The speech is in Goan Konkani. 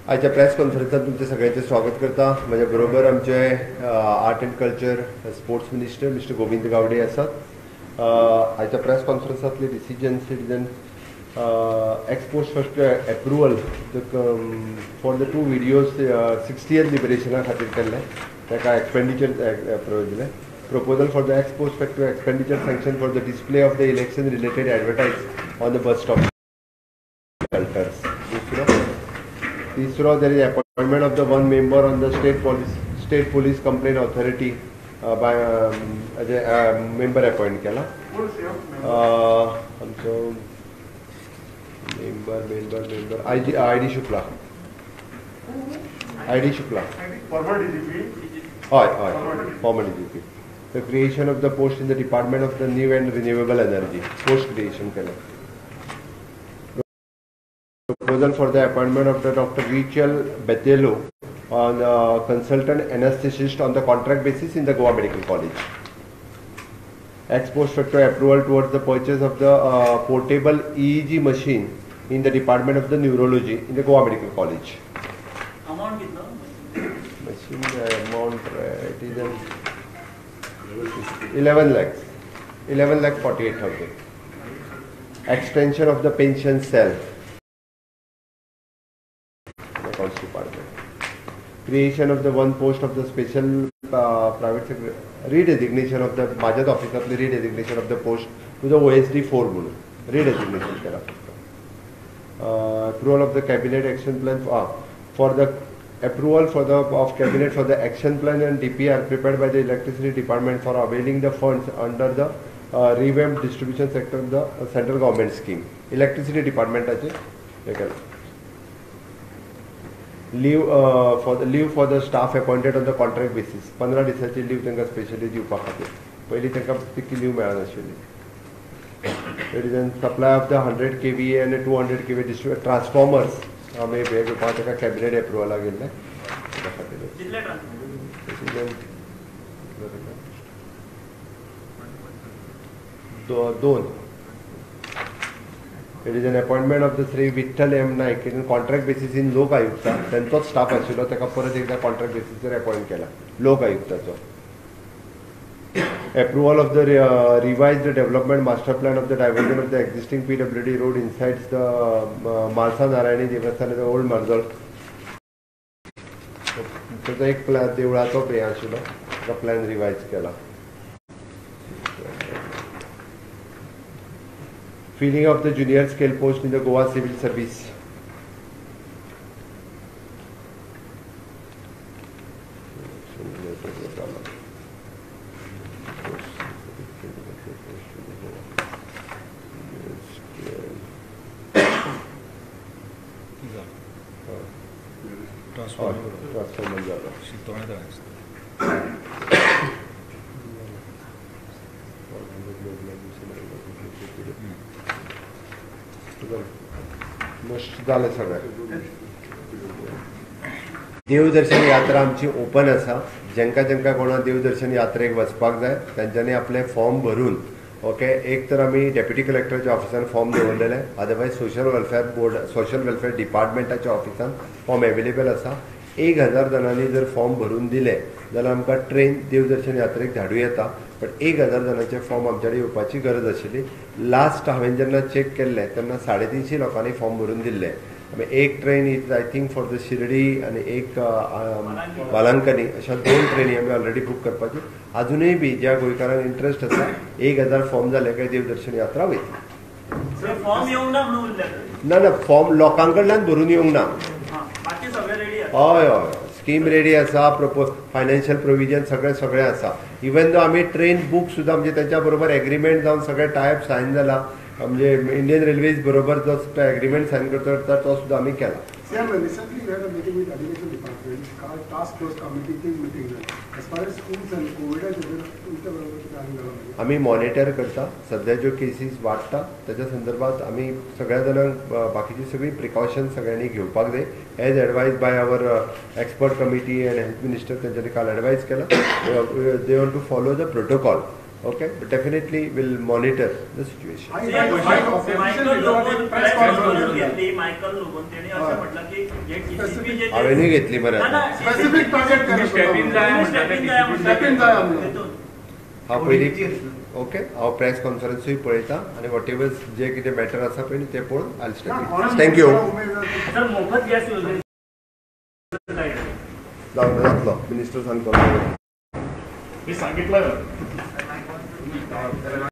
आयच्या प्रेस कॉन्फरन्सात तुमचे सगळ्यांचे स्वागत करता. म्हज्या बरोबर आमचे art and culture sports minister mister Govind Gawade आसात. आयच्या press कॉन्फरन्सांतले decision citizen ex post first approval for the two videos 60th लिबरेशना खातीर केल्ले ताका एक्सपेंडिचर एप्रुवल दिलें. Proposal for the ex post facto expenditure sanction for the display of the election related advertise on the bus stop shelters. तिसरो there is appointment of the one member on the state police complaint authority by member appoint केला. आमचो member member member I D Shukla, I D Shukla, हय हय, former D G P. The creation of the post in the department of the new and renewable energy post creation केलें. Proposal for the appointment of the Dr. Richel Betelo on consultant anesthetist on the contract basis in the Goa Medical College. Ex post facto approval towards the purchase of the portable EEG machine in the Department of the Neurology in the Goa Medical College. Amount kitlo? Machine amount it is 11 lakhs, 11,48,000. Extension of the pension cell. Accounts Department. Creation of the one post of the special private secretary, redesignation of the माझ्याच ऑफिसांतली redesignation of the post to the OSD 4 म्हणून redesignation केला. Approval of the cabinet action plan for the approval for the of cabinet for the action plan and DPR prepared by the electricity department for availing the funds under the revamped distribution sector of the central government scheme. Electricity डिपार्टमेंटाचे हे केलां. Leave for the staff appointed on the contract basis 15 दिसांची लीव तांकां स्पेशली दिवपा खातीर, पयलीं तांकां तितकी leave मेळनाशिल्ली. It is an supply of the 100 kVA आनी 200 kVA distribute transformers आमी हे घेवपाक ताका कॅबिनेट एप्रुवला गेल्लें त्या खातीर. दोन. It is an appointment of the Shri Vitthal M Naik in contract basis in Lok Ayukta. तांचोच स्टाफ आशिल्लो ताका परत एकदा कॉन्ट्रॅक्ट बेसिसचेर अपॉयंट केला लोक आयुक्ताचो. Approval of the revised development master plan of the diversion of the existing PWD road inside the Mhalsa Narayani Devasthan old Marzol. ताचो एक प्लॅन देवळाचो हें आशिल्लो ताका प्लॅन रिवायज केला. Filling of the junior scale post in the Goa Civil Service. Transformer. जालें सगळें. देवदर्शन यात्रा आमची ओपन आसा. जेंका जेंका कोणा देवदर्शन यात्रेक वचपाक जाय तेंच्यांनी आपले फॉर्म भरून ओके एक तर आमी डेप्युटी कलेक्टराच्या ऑफिसान फॉर्म दवरलेले, otherwise social welfare board social welfare डिपार्टमेंटाच्या ऑफिसान form available आसा. 1000 जाणांनी जर फॉर्म भरून दिले जाल्यार आमकां ट्रेन देवदर्शन यात्रेक धाडूं येता. बट 1000 जाणांचे फॉर्म आमचे कडेन येवपाची गरज आशिल्ली. लास्ट हांवें जेन्ना चॅक केल्लें तेन्ना 350 लोकांनी फॉर्म भरून दिल्ले. एक train is I think for the Shirdi आनी एक वालांकनी अशा 2 ट्रेनी आमी ऑलरेडी बूक करपाची. अजुनूय बी ज्या गोंयकारांक इंट्रस्ट आसा 1000 फॉर्म जाले काय देवदर्शन यात्रा वयतली. ना ना, फॉर्म लोकां कडल्यान भरून येवंक ना. हय हय, स्कीम रेडी आसा, फायनान्शियल प्रोविजन सगळें सगळें आसा. इवन दो आमी ट्रेन बूक सुद्दां म्हणजे तेंच्या बरोबर एग्रीमेंट जावन सगळें टायप सायन जाला. म्हणजे इंडियन रेल्वेज बरोबर जो एग्रीमेंट सायन करता तो सुद्दां आमी केला. Recently we had a meeting with education department, task force committee meeting. As far as schools and COVID आमी मॉनिटर करता. सध्या ज्यो केसीस वाडटा ताच्या संदर्भात आमी सगळ्या जाणांक बाकीची सगळी प्रिकॉशन सगळ्यांनी घेवपाक जाय as advise by our expert committee and health minister. तेंच्यांनी काल एडवायज केला they want to follow the protocol. Okay, but definitely will monitor the situation. हांवेनूय घेतली मरे, हांव पयलीं ओके हांव प्रेस कॉन्फरन्सूय पळयता आनी what ever जे कितें मॅटर आसा पळय तें पळोवन I step in. Thank you. जातलो मिनिस्टर सांगतलो. सांगितलं.